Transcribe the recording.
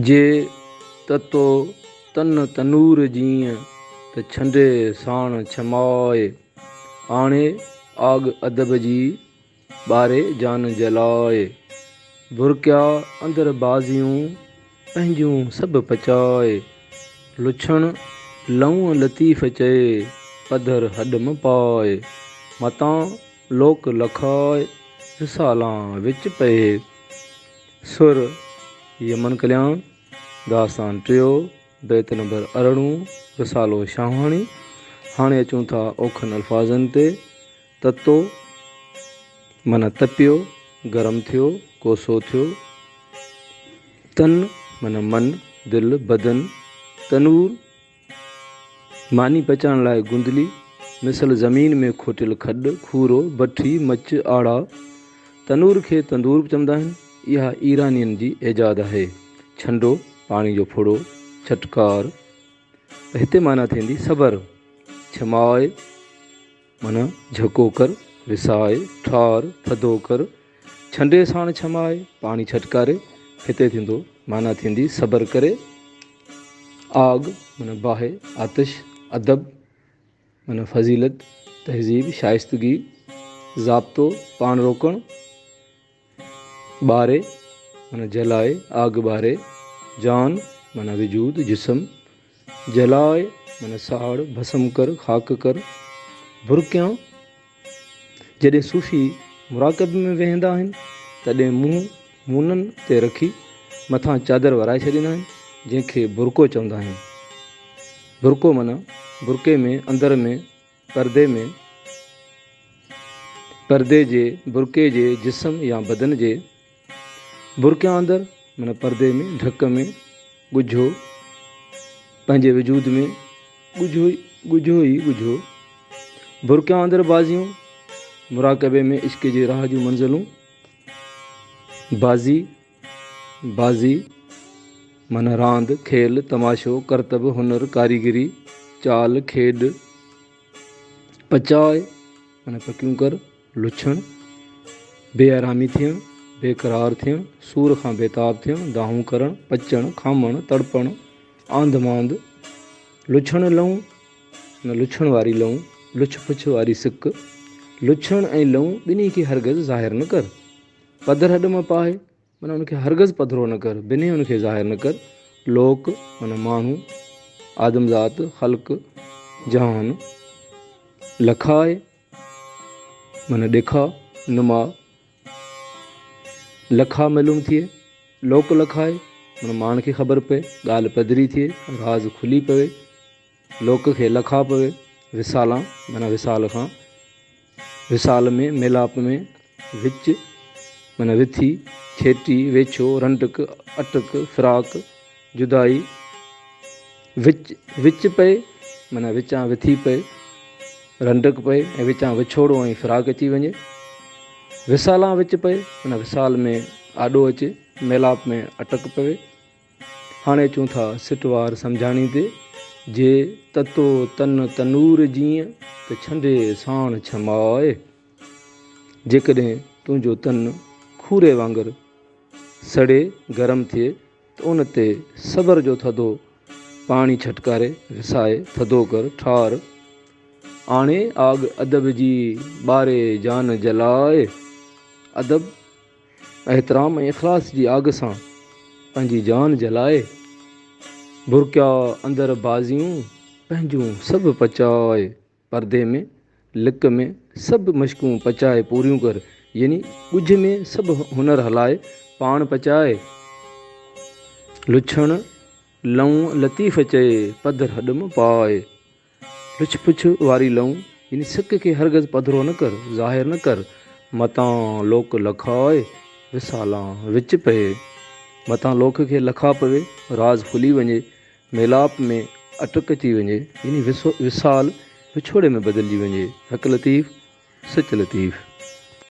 جي تتو تن تنور جيئن، ته ڇنڊي ساڻ ڇماء. آڻي آڳ ادب جي، ٻاري جان جلاء. ڀرڪيا اندر بازيون، پنهنجون سڀ پچاء. لڇڻ لئون لطيف چئي، پڌر هڏ م پاء. متان لوڪ لکاء، رسالان وچ پئي. سر يمن ڪلياڻ، داستان ٽيو، بيت نمبر ارڙهون، رسالو شاهواڻي. هاڻي اچون ٿا اوکن الفاظن تي. تتو معنيٰ تپيو، گرم ٿيو، ڪوسو ٿيو. تن معنيٰ من، دل، بدن. تنور ماني پچائڻ لاء گندلي، مثل زمين ۾ کوٽيل کڏ، کورو، بٺي، مچ، آڙاهه. تنور کي تندور به چوندا آهن. اها ايرانين جي ايجاد آهي. ڇنڊو، پاڻي جو ڦڙو، ڇٽڪار. ته هتي معنيٰ ٿيندي صبر. ڇماء معنيٰ جهڪو ڪر، وساء، ٺار، ٿڌو ڪر. ڇنڊي ساڻ ڇماء، پاڻي ڇٽڪاري. هتي ٿيندو معنيٰ ٿيندي صبر ڪري. آگ معنيٰ باهه، آتش، ادب معنيٰ فضيلت، تهذيب، شائستگي، ضابطو، پاڻ روڪڻ، ٻاري معنيٰ جلائي، آگ ٻاري، جان معنيٰ وجود، جسم، جلاء معنيٰ ساڙ، ڀسم ڪر، خاڪ ڪر، ڀرڪيان. جڏهن صوفي مراقبي ۾ ويهندا آهن، تڏهن منهن مونن تي رکي مٿان چادر ورائي ڇڏيندا آهن، جنهن کي برقعو چوندا آهن. برقعو معنيٰ برقعي ۾، اندر ۾، پردي ۾، پردي جي، برقعي جي، جسم يا بدن جي. برقعي اندر معنيٰ پردي ۾، ڍڪ ۾، ڳجهو، پنهنجي وجود ۾، ڳجهو ڳجهو ئي ڳجهو. برقعي اندر بازيون، مراقبي ۾ عشق جي راهه جون منزلون. بازي، بازي، معنيٰ راند، کيل، تماشو، ڪرتب، هنر، ڪاريگري، چال، کيڏ. پچاء، معنيٰ پڪيون ڪر، لڇڻ، بي آرامي ٿيڻ، بي قرار ٿيڻ، سور کان بيتاب ٿيڻ، دانهون ڪرڻ، پچڻ، کامڻ، تڙپڻ، آنڌ مانڌ، لڇڻ لئون، معنيٰ لڇڻ واري لئون، لڇ پڇ واري سڪ، لڇڻ ۽ لئون ٻنهي کي هرگز ظاهر نه ڪر. پڌر هڏ مان پاهه، معنيٰ ان کي هرگز پڌرو نه ڪر، بنهه ان کي ظاهر نه ڪر. لوڪ، معنيٰ ماڻهو، آدمزاد، خلق، جهان. لکاء، معنيٰ ڏيکاء، نماء. لکاء معلوم ٿئي، لوڪ لکاء، معنيٰ ماڻهن کي خبر پئي، ڳالهه پڌري ٿئي، راز کلي پوي. لوڪ کي لکا پوي، وصالان معنيٰ وصال کان، وصال ۾، ميلاپ ۾، وچ معنيٰ وٿي، ڇيٽي، ويڇو، رنڊڪ، اٽڪ، فراق، جدائي، وچ، وچ پئي معنيٰ وچان وٿي پئي، رنڊڪ پئي ۽ وچان وڇوڙو ۽ فراق اچي وڃي، وصالان وچ پئي معنيٰ وصال ۾ آڏو اچي، ميلاپ ۾ اٽڪ پوي. هاڻي اچون ٿا سٽوار سمجهاڻي تي، جي تتو تن تنور جيئن، ته ڇنڊي ساڻ ڇماء. جيڪڏهن تنهنجو تن کوري وانگر سڙي گرم ٿئي ته ان تي صبر جو ٿڌو پاڻي ڇٽڪاري وسائي ٿڌو ڪر، ٺار آڻي آڳ ادب جي، ٻاري جان جلاء. ادب. احترام ۽ اخلاص جي آگ سان پنهنجي جان جلائي، ڀرڪيا اندر بازيون پنهنجون سڀ پچاء، پردي ۾ لڪ ۾ سڀ مشقون پچائي پوريون ڪر، يعني ڳجهه ۾ سڀ هنر هلائي پاڻ پچاء، لڇڻ لئون لطيف چئي پڌر هڏ م پاء. لڇ پڇ واري لئون يعني سڪ کي هرگز پڌرو نه ڪر، ظاهر نه ڪر، متان لوڪ لکاء وصالان وچ پئي، متان لوڪ کي لکا پوي، راز کلي وڃي، ميلاپ ۾ اٽڪ اچي وڃي، يعني وصال وڇوڙي ۾ بدلجي وڃي. حق لطيف، سچ لطيف.